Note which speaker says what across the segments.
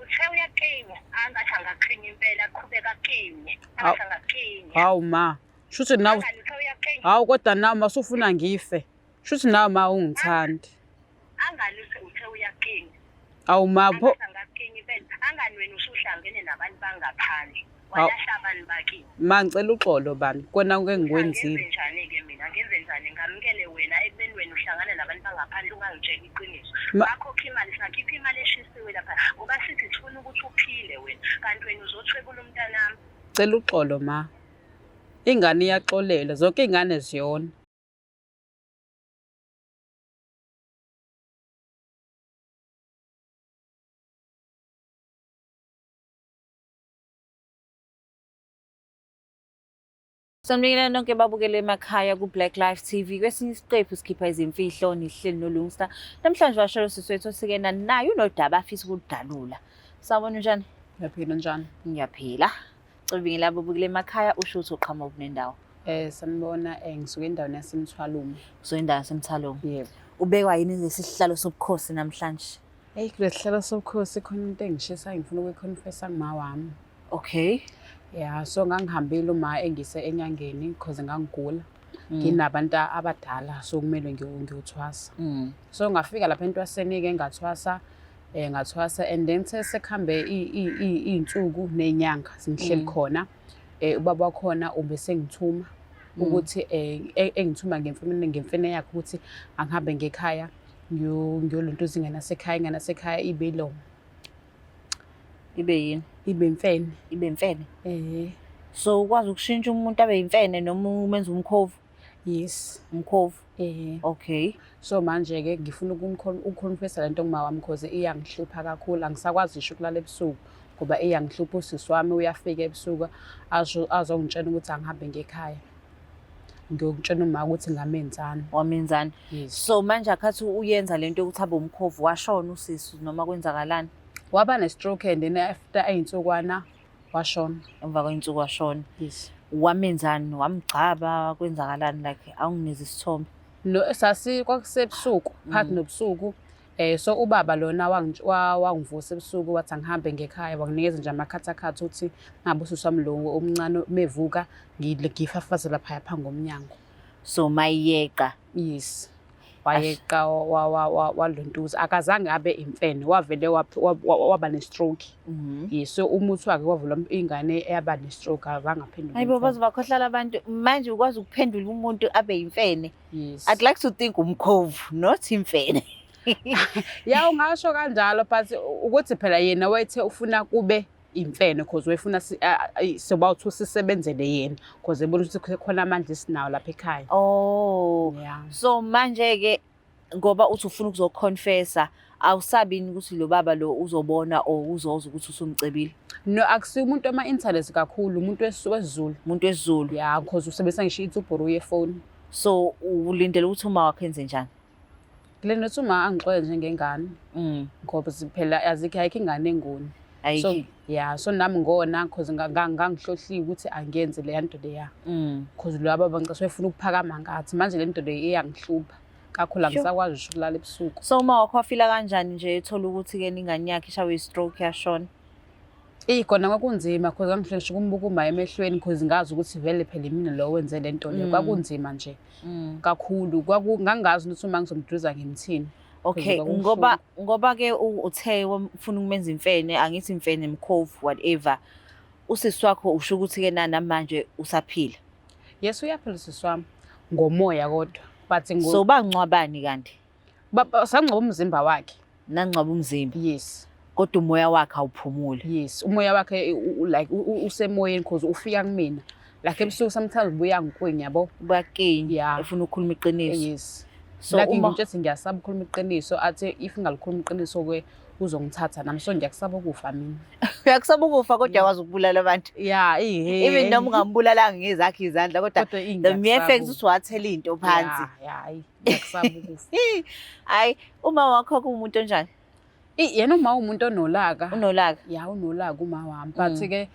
Speaker 1: Uthe uyaklinya, angathi angaklinya impela, aqhubeka aklinye. Angathi angaklinya.
Speaker 2: Hawu ma, shuthi nawe
Speaker 1: Angani uthe uyaklinya.
Speaker 2: hawu kodwa nawe masufuna ngife. Shuthi nawe ma ungithandi.
Speaker 1: Angani uthe uyaklinya.
Speaker 2: Awu ma pho
Speaker 1: Angathi angaklinya impela. Angani wena usuhlangene nabantu bangaphandle. Walahla abantu bakini.
Speaker 2: Ma ngicela uxolo bani kona ke ngikwenzile.
Speaker 1: Ngenzenjani-ke mina? Ngenzenjani? Ngamukele wena ekubeni wena uhlangana nabantu bangaphandle ungangitsheli iqiniso. Bakhokha imali, singakhipha imali eshisiwe lapha ngoba sithi sifuna ukuthi uphile wena, kanti wena uzothwebula umntanami.
Speaker 2: Cela uxolo ma. Ingane iyaxolelwa, zonke iy'ngane ziyona.
Speaker 3: Sanibingelela nonke babukele emakhaya ku-Black Life TV. Kwesinye isiqephu sikhipha izimfihlo nihleli noLungsta. Namhlanje washolo sisi wethu osikena naye unodaba afisa ukuludalula. Sawubona unjani?
Speaker 2: Ngiyaphila njani?
Speaker 3: Ngiyaphila. Cela ubingelela ababukele emakhaya usho ukuthi uqhamuka kunendawo.
Speaker 2: Sanibona ngisuka endaweni yaseMthwalume.
Speaker 3: Usuke endaweni yaseMthwalume.
Speaker 2: Yebo.
Speaker 3: Ubekwa yini lesi sihlalo sobukhosi namhlanje?
Speaker 2: Eyi kulesi sihlalo sobukhosi khona into engishisayo ngifuna ukuyiconfessa kuma wami.
Speaker 3: Okay.
Speaker 2: Yeah, so ngangihambile uma engise enyangeni because ngangigula. Nginabantu abadala so kumele ngiyothwasa. So ngafika lapha entwaseni-ke ngathwasa ngathwasa and then sekuhambe iy'nsuku ney'nyanga ngihleli khona. Ubaba wakhona ubesengithuma ukuthi engithuma ngemfene ngemfene yakhe ukuthi angihambe ngekhaya ngiyoluntuza ingane yasekhaya, ingane yasekhaya ibe ilo.
Speaker 3: Ibe yini?
Speaker 2: Ibe imfene.
Speaker 3: Ibe imfene?
Speaker 2: Eh.
Speaker 3: So ukwazi ukushintsha umuntu abe imfene noma umenza umkhovu?
Speaker 2: Yes.
Speaker 3: Umkhovu?
Speaker 2: Eh.
Speaker 3: Okay.
Speaker 2: So manje-ke ngifuna ukukhonfesa lento kuma wami cause iyangihlupha kakhulu, angisakwazi ngisho ukulala ebusuku ngoba iyangihlupha. Usisi wami uyafika ebusuku azongitshela ukuthi angihambe ngekhaya. Ngiyokutshela uma ukuthi ngamenzani.
Speaker 3: Wamenzani?
Speaker 2: Yes.
Speaker 3: So manje akhathi uyenza lento yokuthi abe umkhovu, washona usisi noma kwenzakalani?
Speaker 2: Waba ne-stroke and then after ey'nsukwana washona.
Speaker 3: Emva kwey'nsuku washona.
Speaker 2: Yes.
Speaker 3: Wamenzani? Wamgcaba, kwenzakalani? Like awunginikeze isithombe.
Speaker 2: No, sasi kwakusebusuku, phakathi nobusuku. So ubaba lona wangivusa ebusuku wathi angihambe ngekhaya, wanginikeza nje amakhathakhatha ukuthi ngabe usisi wami lo omncane mevuka ngifafaze laphaya phambi komnyango.
Speaker 3: So mayeqa.
Speaker 2: Yes. Wayeqa walontuza, akazange abe imfene, wavele waba ne-stroke. Yes, so umuthi wakhe wavula ingane eyaba ne-stroke, azange aphendule.
Speaker 3: Hayibo, baze bakhohlala abantu. Manje ukwazi ukuphendula umuntu abe imfene.
Speaker 2: Yes.
Speaker 3: I'd like to think umkhovu, not imfene.
Speaker 2: Ya ungasho kanjalo, but ukuthi phela yena wayethe ufuna kube imfene cause wayefuna soba sisebenzele yena cause ebona ukuthi khona amandla esinawo lapha ekhaya.
Speaker 3: Oh.
Speaker 2: Yeah.
Speaker 3: So manje-ke ngoba uthi ufuna ukuzoconfessa, awusabi ukuthi lo baba lo uzobona or uzozwa ukuthi usumcebile?
Speaker 2: No, akusiyo umuntu wama-internet kakhulu, umuntu wesiZulu.
Speaker 3: Umuntu wesiZulu.
Speaker 2: Yeah, cause usebenzisa ngisho itsubhuru yefoni.
Speaker 3: So ulindele ukuthi uma wakhe enze njani?
Speaker 2: Ngilindele ukuthi uma angixole njengengane. Ngoba phela azikho ayikho ingane engoni.
Speaker 3: Ayikho.
Speaker 2: So yeah, so nami ngona cause ngangihlohliwe ukuthi angenze leya nto leya. Cause lo baba ngicaswe efuna ukuphakama ngathi manje le nto le iyangihlupha kakhulu, angisakwazi ngisho ukulala ebusuku.
Speaker 3: So uma wakho wafila kanjani nje ethola ukuthi ke ingane yakhe ishawe i-stroke yashona?
Speaker 2: Eyi kona kwakunzima cause ngangihlele ngisho ukumbuka uma emehlweni cause ngazi ukuthi vele phela imina lo wenze le nto le. Kwakunzima nje kakhulu. Ngangazi ukuthi uma ngizomduduza ngimthini.
Speaker 3: Okay,
Speaker 2: Kwakubuhlungu.
Speaker 3: ngoba ke uthe ufuna ukumenza imfene, angithi imfene mkhovu whatever. Usisi wakho usho ukuthi ke namanje usaphila.
Speaker 2: Yes, uyaphila usisi wami ngomoya kodwa. But
Speaker 3: So bangcwabani kanti?
Speaker 2: Sangcwaba umzimba wakhe.
Speaker 3: Nangcwaba umzimba.
Speaker 2: Yes.
Speaker 3: Kodwa umoya wakhe awuphumuli.
Speaker 2: Yes, umoya wakhe like usemoyeni cause ufika kumina. Like ebusuku sometimes ubuya ngikwinya yabo.
Speaker 3: Ubuya kukinya,
Speaker 2: Yeah.
Speaker 3: efuna ukukhuluma iqiniso.
Speaker 2: Yes.
Speaker 3: So
Speaker 2: like
Speaker 3: uma
Speaker 2: ngimtshela ngiyasaba ukukhuluma iqiniso, athi if ngalikhuluma iqiniso ke uzongithatha nami, so ngiyakusaba ukufa mina.
Speaker 3: Uyakusaba ukufa kodwa uyakwazi ukubulala abantu.
Speaker 2: Yeah, ihe.
Speaker 3: Even noma ungambulalanga ngezakhe izandla kodwa
Speaker 2: Kodwa
Speaker 3: the mere fact ukuthi wathela into phansi.
Speaker 2: Yeah, yeah, ayi, ngiyakusaba ukufa.
Speaker 3: Hayi, uma wakho kuwumuntu onjani?
Speaker 2: Yena uma umuntu onolaka.
Speaker 3: Unolaka.
Speaker 2: Yeah, unolaka uma wami. But ke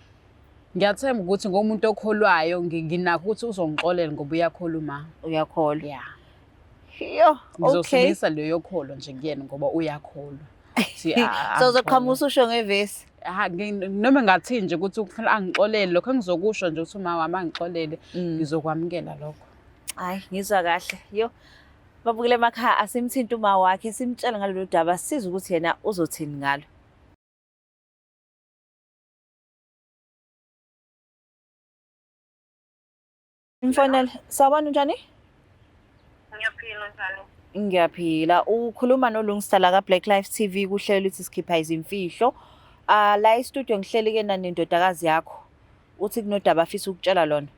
Speaker 2: ngiyathemba ukuthi ngomuntu okholwayo nginakho ukuthi uzongixolela ngoba uyakholwa uma.
Speaker 3: Uyakholwa.
Speaker 2: Yeah.
Speaker 3: Yo, okay.
Speaker 2: Ngizosebenzisa leyo kholo nje kuyena ngoba uyakholwa. Ukuthi
Speaker 3: So uzoqhamuka
Speaker 2: angixolele.
Speaker 3: ususho ngevesi.
Speaker 2: Ha, noma ngathi nje ukuthi kufanele angixolele lokho engizokusho nje ukuthi uma wami angixolele ngizokwamukela lokho.
Speaker 3: Hayi, ngizwa kahle. Yo. Babukele emakhaya asimthinta uma wakhe simtshele ngalolu daba sizwe ukuthi yena uzothini ngalo. Mfonele, sawubona unjani?
Speaker 1: Ngiyaphila njani?
Speaker 3: Ngiyaphila. Ukhuluma noLungsta la ka-Black Life TV kuhlelo lithi sikhipha izimfihlo. Ah la e-studio ngihleli ke nandodakazi yakho. Uthi kunodaba afisa ukutshela lona.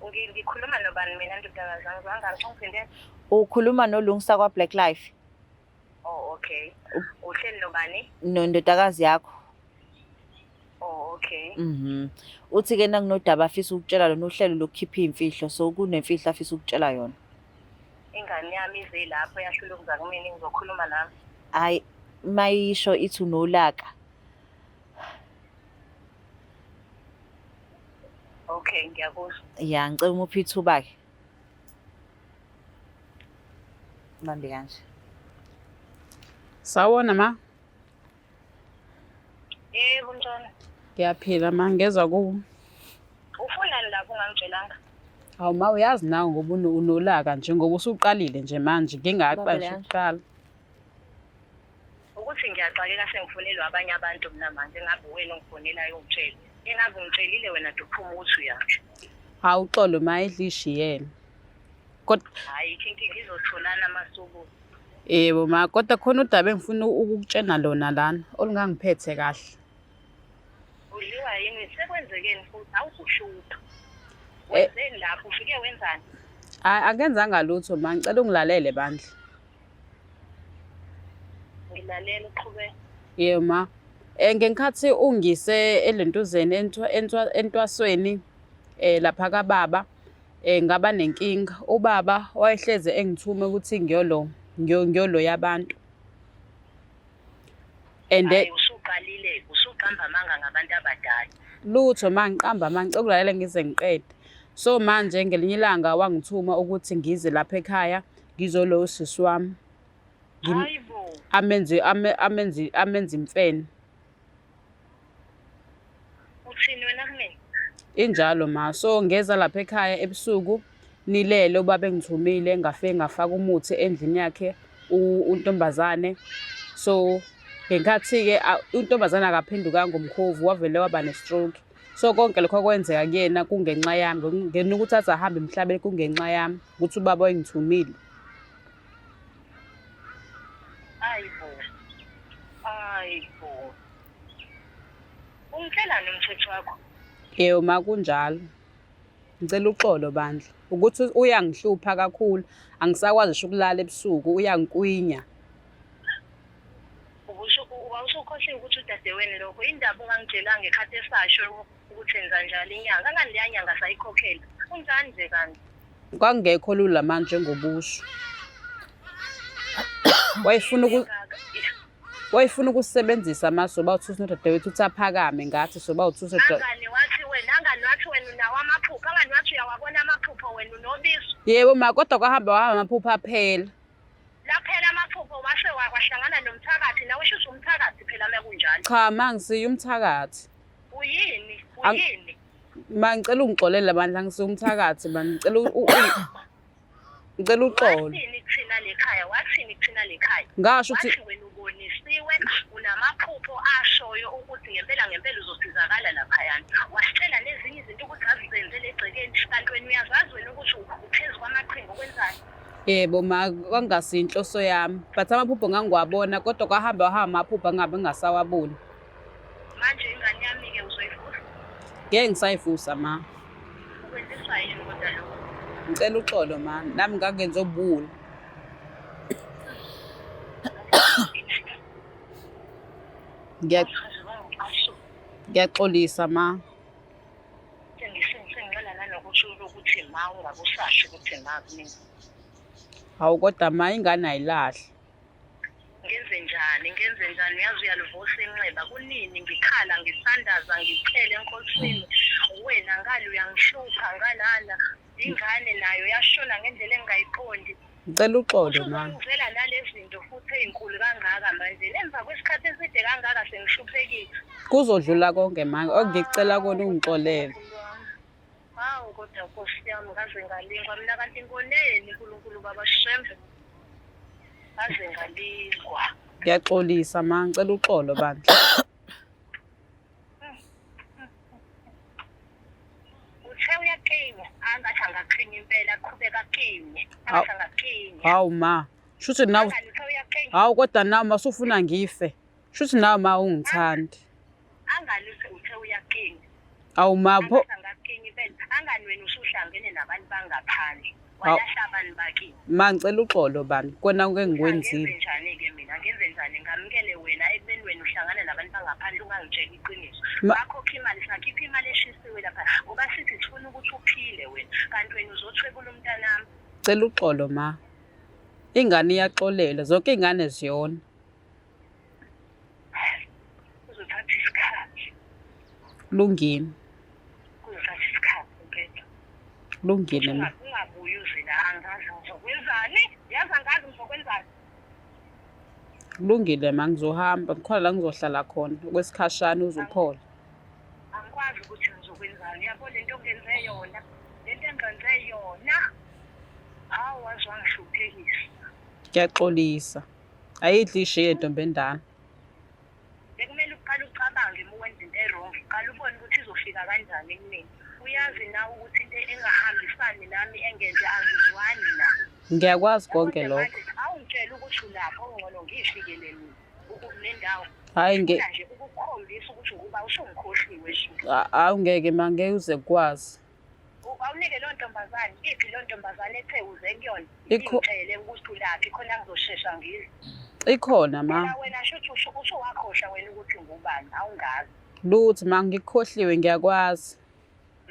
Speaker 1: Ngikhuluma nobani mina ndodakazi angizwanga ngiphinde.
Speaker 3: Ukhuluma noLungsta kwa-Black Life.
Speaker 1: Oh okay. Uhleli nobani?
Speaker 3: Nondodakazi yakho.
Speaker 1: Oh okay.
Speaker 3: Uthi ke nakunodaba afisa ukutshela lona uhlelo lokukhipha imfihlo so kunemfihlo afisa ukutshela yona.
Speaker 1: Ingane yami ize lapho yahlula ukuza kumina ngizokhuluma nami.
Speaker 3: Hayi mayisho ithi unolaka.
Speaker 1: Okay, ngiyakuzwa.
Speaker 3: Ya ngicela umuphe ithuba ke. Bambe kanje.
Speaker 2: Sawubona ma.
Speaker 1: Yebo mntwana.
Speaker 2: Ngiyaphila ma, ngezwa kuwe.
Speaker 1: Ufunani lapho ungangitshelanga?
Speaker 2: Hawu ma uyazi nawe ngoba unolaka nje ngoba usuqalile nje manje ngingaqala
Speaker 3: Babele
Speaker 2: nje ukuqala.
Speaker 1: Ukuthi ngiyaxakeka sengifonelwa abanye abantu mina manje ngabe wena ongifonelayo ungitshele. Ingabe ungitshelile wena duphuma ukuthi uyaphi.
Speaker 2: Hawu uxolo ma idlishiyene. Kodwa
Speaker 1: Hayi inkinga izotholana masuku.
Speaker 2: yebo ma, kodwa khona udaba engifuna ukukutshena lona lana olungangiphethe kahle.
Speaker 1: Udliwa yini? Sekwenzekeni futhi awukuhlupha. Wenzeni lapho ufike wenzani?
Speaker 2: Hayi akenzanga lutho ma, ngicela ungilalele bandla.
Speaker 1: Ngilalela uqhubeke.
Speaker 2: Yebo ma. Ngenkathi ungise elentuzeni entwasweni lapha kababa ngaba nenkinga. Ubaba wayehleze engithume ukuthi ngiyolo ngiyoloya abantu. And
Speaker 1: Hayi usuqalile, usuqamba amanga ngabantu abadala.
Speaker 2: Lutho ma ngiqamba ma ngicela ukulalela ngize ngiqede. So manje ngelinye ilanga wangithuma ukuthi ngize lapha ekhaya ngizolo usisi wami.
Speaker 1: Hayi bo.
Speaker 2: Amenze amenze amenze imfene.
Speaker 1: Uthini wena kumina?
Speaker 2: Injalo ma. So ngeza lapha ekhaya ebusuku nilele ubaba engithumile ngafike ngafaka umuthi endlini yakhe untombazane. So ngenkathi-ke untombazane akaphendukanga umkhovu wavele waba ne-stroke. So konke lokho okwenzeka kuyena kungenxa yami. Ngena ukuthi aze ahambe emhlabeni kungenxa yami ukuthi ubaba wayengithumile.
Speaker 1: Hayi bo. Hayi bo. Ungitshelani umthetho wakho?
Speaker 2: Yebo ma kunjalo. Ngicela uxolo bandla. Ukuthi uyangihlupha kakhulu, angisakwazi ngisho ukulala ebusuku, uyanginkwinya.
Speaker 1: Wawusukhohliwe ukuthi udadewenu lokho indaba ungangitshelanga ekhathi esasho ukuthi enza njalo inyanga. Angani leya nyanga sayikhokhela. Unjani nje kanti?
Speaker 2: Kwakungekho lula manje ngobusho. Wayefuna ukusebenzisa amasu bawuthusa nodadewethu ukuthi aphakame ngathi so bawuthusa
Speaker 1: Angani wathi wena, angani wathi wena unawo amaphupho, angani wathi uyawabona amaphupho wena unobizo.
Speaker 2: Yebo ma, kodwa kwahamba wahamba amaphupho aphela.
Speaker 1: Laphela amaphupho wase wahlangana nomthakathi nawe shuthi umthakathi phela mekunjalo.
Speaker 2: Cha ma ngisiye umthakathi.
Speaker 1: Uyini? Uyini?
Speaker 2: Ma ngicela ungixolele bandla ngisiye umthakathi ma ngicela ngicela uxolo.
Speaker 1: Wathini kuthina lekhaya? Wathini kuthina lekhaya?
Speaker 2: Ngasho ukuthi
Speaker 1: Wathi wena ubonisiwe unamaphupho ashoyo ukuthi ngempela ngempela uzosizakala laphayana. Wasitshela nezinye izinto ukuthi azizenzele egcekeni kanti wena uyazazi wena ukuthi uphezu kwamaqhinga okwenzani.
Speaker 2: Yebo ma, kwangasiyo inhloso yami. But amaphupho ngangiwabona kodwa kwahamba wahamba amaphupho angabe ngingasawaboni.
Speaker 1: Manje ingane yami-ke uzoyivusa?
Speaker 2: Ngeke ngisayivusa ma.
Speaker 1: Ukwenziswa yini kodwa lokho?
Speaker 2: Ngicela uxolo ma, nami ngangenza obuwula. Ngiyaxolisa ma.
Speaker 1: Sengicela nanokuthi ukuthi ma ungabe usasho ukuthi ma kumina.
Speaker 2: Hawu kodwa ma ingane ayilahli.
Speaker 1: Ngenze njani? Ngenze njani? Uyazi uyalivusa inxeba. Kunini ngikhala ngithandaza ngicele enkosini. Wena ngale uyangihlupha ngalana. Ingane nayo yashona ngendlela engingayiqondi.
Speaker 2: Ngicela uxolo ma.
Speaker 1: Usuzongizela nalezi zinto futhi ey'nkulu kangaka manje. Emva kwesikhathi eside kangaka sengihluphekile.
Speaker 2: Kuzodlula konke ma. Okungikucela kona ungixolele.
Speaker 1: Hawu kodwa Nkosi yami ngaze ngalingwa mina kanti ngoneni uNkulunkulu baba Shembe. Ngaze ngalingwa.
Speaker 2: Ngiyaxolisa ma, ngicela uxolo bandla.
Speaker 1: Uthe uyaklinya, angathi angaklinya impela aqhubeka aklinye. Angathi angaklinya.
Speaker 2: Hawu ma, shuthi nawe
Speaker 1: Angani uthe uyaklinya.
Speaker 2: hawu kodwa nawe masufuna ngife. Shuthi nawe ma ungithandi.
Speaker 1: Angani uthe uyaklinya.
Speaker 2: Awu ma pho
Speaker 1: Angathi angaklinya impela. Angani wena usuhlangene nabantu bangaphandle.
Speaker 2: Hawu.
Speaker 1: Walahla abantu bakini.
Speaker 2: ma ngicela uxolo bani kona ke ngikwenzile.
Speaker 1: Ngenze njani-ke mina ngenze njani ngamukele wena ekubeni wena uhlangana nabantu bangaphandle ungangitsheli iqiniso bakhokha imali sakhipha imali eshisiwe lapha ngoba sithi sifuna ukuthi uphile wena kanti wena uzothwebula umntanami.
Speaker 2: Cela uxolo ma. Ingane iyaxolela, zonke iy'ngane ziyona.
Speaker 1: Kuzothatha isikhathi.
Speaker 2: Kulungile.
Speaker 1: Kuzothatha isikhathi impela.
Speaker 2: Kulungile ma.
Speaker 1: Ungabuyi uze la angazi ngizokwenzani. Yazi angazi ngizokwenzani.
Speaker 2: Kulungile ma ngizohamba ngikhona la ngizohlala khona okwesikhashana uze uphole.
Speaker 1: Angikwazi ukuthi ngizokwenzani. Yabo lento ongenze yona. Lento engenze yona. Hawu waze wangihluphekisa.
Speaker 2: Ngiyaxolisa. Ayidli ishiye ntombi endala.
Speaker 1: Bekumele uqale ucabange uma wenza into e-wrong, uqale ubone ukuthi izofika kanjani kumina. Uyazi nawe ukuthi into engahambisani nami engenze angizwani nayo.
Speaker 2: Ngiyakwazi konke lokho.
Speaker 1: Awungitshele ukuthi ulapho ongcono ngiyifikele mina nendawo.
Speaker 2: Hhayi
Speaker 1: Ngifuna nje ukukukhombisa ukuthi ukuba usungikhohliwe nje.
Speaker 2: Awungeke ma ngeke uze kukwazi.
Speaker 1: Awunike leyo ntombazane, iphi leyo ntombazane ethe uze kuyona? Ingitshele ukuthi ulaphi khona ngizoshesha ngize.
Speaker 2: Ikhona ma.
Speaker 1: Phela wena shuthi usuwakhohlwa wena ukuthi ngubani, awungazi.
Speaker 2: Lutho ma ngikukhohliwe ngiyakwazi.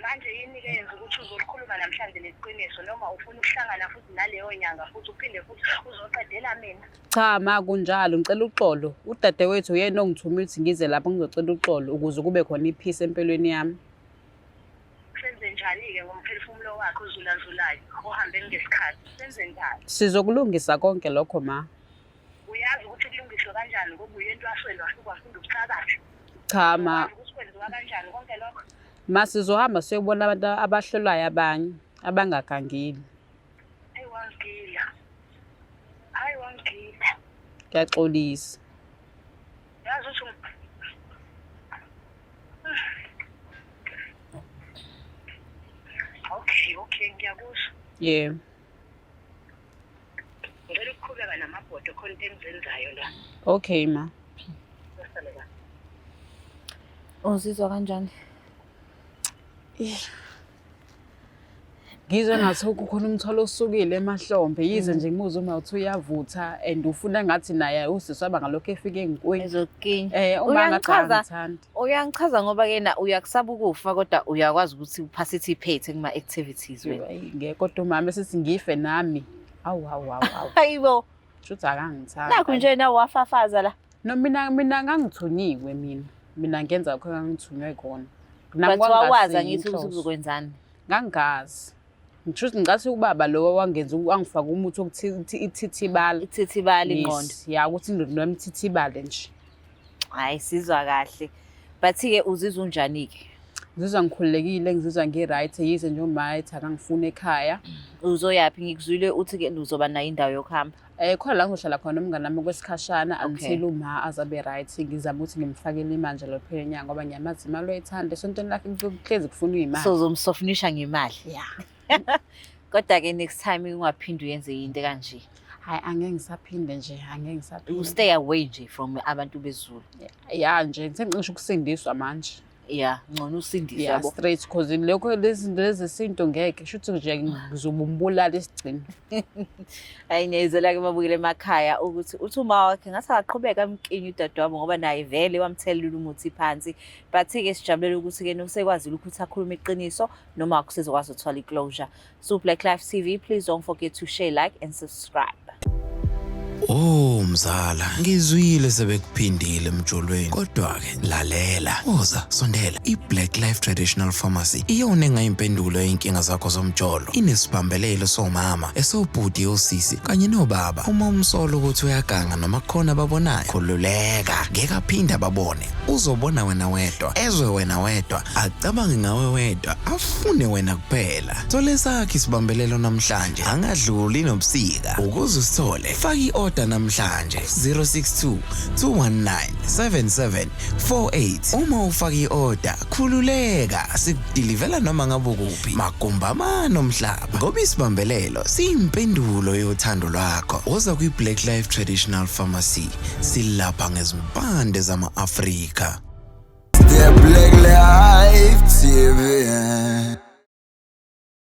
Speaker 1: Manje yini-ke yenza ukuthi uzolikhuluma namhlanje leliqiniso noma ufuna ukuhlangana futhi naleyo nyanga futhi uphinde futhi uzoqedela mina?
Speaker 2: Cha ma kunjalo ngicela uxolo. Udadewethu uyena ongithuma ukuthi ngize lapha ngizocela uxolo ukuze kube khona iphisi empilweni yami.
Speaker 1: Senze njani-ke ngomphefumulo wakhe ozulazulayo ohambe ngesikhathi? Senze njani?
Speaker 2: Sizokulungisa konke lokho ma.
Speaker 1: Uyazi ukuthi kulungiswe kanjani ngoba uye entwasweni wafika wafunda ubuthakathi.
Speaker 2: Cha ma.
Speaker 1: Uyazi ukuthi kwenziwa kanjani konke lokho?
Speaker 2: Ma sizohamba siyobona abantu abahlolwayo abanye abangagangile.
Speaker 1: Hayi wangigila. Hayi wangigila.
Speaker 2: Ngiyaxolisa.
Speaker 1: Yazi ukuthi Okay, okay, ngiyakuzwa.
Speaker 2: Yebo.
Speaker 1: Ngicela ukuqhubeka namabhodo khona into engizenzayo la.
Speaker 2: Okay ma.
Speaker 1: Sasale kahle.
Speaker 3: Uzizwa kanjani?
Speaker 2: Ngizwe ngathi kukhona umthwalo osukile emahlombe yize nje ngimuzwe uma uthi uyavutha and ufuna ngathi naye usisi waba ngalokhu efike engikweni.
Speaker 3: Ezokukinya.
Speaker 2: Eh uma ngathi
Speaker 3: Uyangichaza.
Speaker 2: angithandi.
Speaker 3: Uyangichaza ngoba ke na uyakusaba ukufa kodwa uyakwazi ukuthi uparticipate kuma activities wena.
Speaker 2: Ayi, ngeke kodwa umama esithi ngife nami. Awu awu awu awu.
Speaker 3: Hayibo,
Speaker 2: Shuthi akangithandi.
Speaker 3: nakhu nje na wafafaza la.
Speaker 2: No mina ngangithunyiwe mina. Mina ngenza lokho engangithunywe kona. Nami
Speaker 3: But wawazi
Speaker 2: kwakungasiyo
Speaker 3: angithi ukuthi
Speaker 2: inhloso.
Speaker 3: uzokwenzani.
Speaker 2: Ngangingazi. Ngisho ukuthi ngicathi ubaba lo wangenza wangifaka umuthi wokuthi ithithibala.
Speaker 3: Ithithibala ingqondo.
Speaker 2: Yes, ya ukuthi indoda nami ithithibale nje.
Speaker 3: Hayi sizwa kahle. But ke uzizwa unjani ke?
Speaker 2: Ngizizwa ngikhululekile, ngizizwa ngi-right yize nje uma ethi akangifuni ekhaya.
Speaker 3: Uzoyaphi ngikuzwile uthi ke uzoba nayo indawo yokuhamba.
Speaker 2: Khona la ngizohlala khona nomngane wami okwesikhashana
Speaker 3: Okay.
Speaker 2: until uma azabe right ngizama ukuthi ngimfakele imali nje lophela inyanga ngoba ngiyamazi imali uyayithanda esontweni lakhe kuhlezi kufunwa imali.
Speaker 3: So uzomsofunisha ngemali.
Speaker 2: Yeah.
Speaker 3: Kodwa ke next time ungaphinde uyenze into kanje.
Speaker 2: Hayi angeke ngisaphinde nje, angeke
Speaker 3: You
Speaker 2: ngisaphinde.
Speaker 3: stay away nje from abantu bezulu.
Speaker 2: Ya nje sengicishe ukusindiswa manje.
Speaker 3: Yeah, ngcono usindiswe
Speaker 2: Yeah,
Speaker 3: yabo.
Speaker 2: straight cause lokho lezi zinto lezi zesintu ngeke shuthi nje ngizobumbulala isigcino.
Speaker 3: Hayi ngiyayizela ke babukele emakhaya ukuthi uthi uma wakhe ngathi akaqhubeka amkinye udadewabo ngoba naye vele wamthelela umuthi phansi. But ke sijabulela ukuthi ke usekwazile ukuthi akhulume iqiniso noma akusezokwazi ukuthola i-closure. So Black Life TV, please don't forget to share, like and subscribe.
Speaker 4: Oh mzala, ngizwile sebekuphindile emjolweni. Kodwa-ke lalela, woza sondela. I-Black Life Traditional Pharmacy iyona engayimpendulo yey'nkinga zakho zomjolo. Inesibambelelo somama, esobhuti, osisi kanye nobaba. Uma umsola ukuthi uyaganga noma kukhona ababonayo, khululeka, ngeke aphinde ababone. Uzobona wena wedwa, ezwe wena wedwa, acabange ngawe wedwa, afune wena kuphela. Thola esakho isibambelelo namhlanje, angadluli nobusika. Ukuze usithole, faka i-order namhlanje 062 219 7748. Uma ufaka i-order, khululeka, sikudilivela noma ngabe ukuphi, magumbi amane omhlaba. Ngoba isibambelelo siyimpendulo yothando lwakho. Woza kwi-Black Life Traditional Pharmacy, silapha ngezimpande zama-Afrika.
Speaker 5: The Black Life TV.